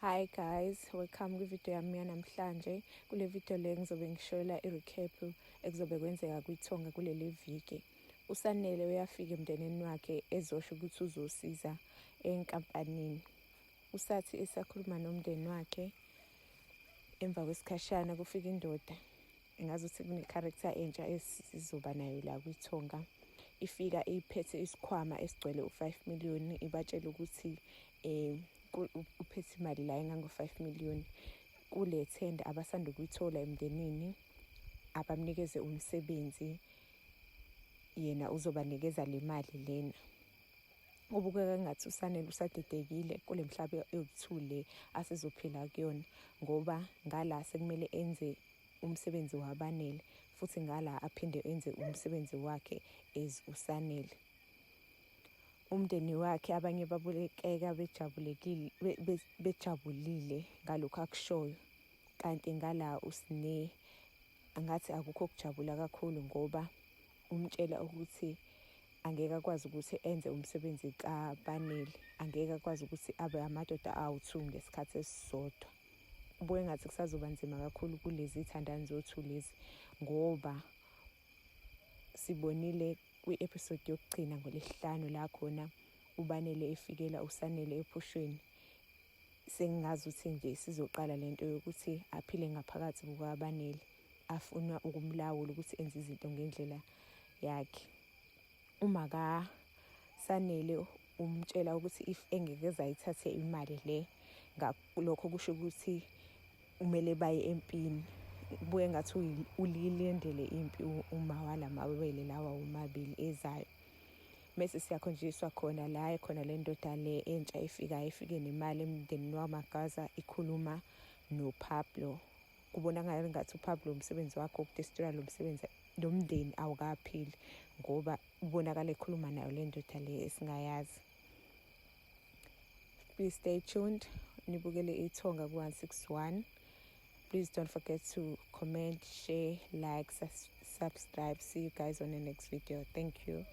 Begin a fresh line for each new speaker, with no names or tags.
Hi guys, welcome kwi-video yami yanamhlanje. Kule video le ngizobe ngishola i-recap ekuzobe kwenzeka kwithonga kuleli viki. USanele uyafika emndenini wakhe ezosho ukuthi uzosiza enkampanini. Usathi esakhuluma nomndeni wakhe emva kwesikhashana kufika indoda engazuthi kune-character entsha esizoba nayo la kwithonga. Ifika iphethe isikhwama esigcwele u-5 million ibatshela ukuthi uphethe imali la engango-5 million kule thenda abasanda ukuyithola emndenini abamnikeze umsebenzi yena uzobanikeza le mali lena. Ubukeka engathi uSanele usadidekile kule mhlaba ewuthule asezophila kuyona ngoba ngala sekumele enze umsebenzi waBanele futhi ngala aphinde enze umsebenzi wakhe as uSanele. Umndeni wakhe abanye babukeka bejabulekile bejabulile ngalokhu akushoyo kanti ngala uSne angathi akukho ukujabula kakhulu ngoba umtshela ukuthi angeke akwazi ukuthi enze umsebenzi kaBanele, angeke akwazi ukuthi abe amadoda awu-2 ngesikhathi esisodwa. Kubuye ngathi kusazoba nzima kakhulu kulezi thandani zothu lezi ngoba sibonile kwi-episode yokugcina ngoLwesihlanu la khona uBanele efikela uSanele ephushweni. Sengingazi ukuthi nje sizoqala lento yokuthi aphile ngaphakathi kukaBanele afuna ukumlawula ukuthi enze izinto ngendlela yakhe. Uma kaSanele umtshela ukuthi if engeke ezayithathe imali le ngalokho kusho ukuthi kumele baye empini. Kubuye ngathi ulilindele impi uma walamawele lawa womabili ezayo. Mese siyakhonjiswa khona la khona le ndoda le entsha efikayo ifike nemali emndenini wamagaza ikhuluma noPablo. Kubonakala ngathi uPablo umsebenzi wakhe wokudestroya lo msebenzi lo mndeni awukaphili ngoba ubonakala ekhuluma nayo le ndoda le esingayazi. Please stay tuned. Nibukele ithonga ku-161. Please don't forget to comment, share, like, subscribe. See you guys on the next video. Thank you.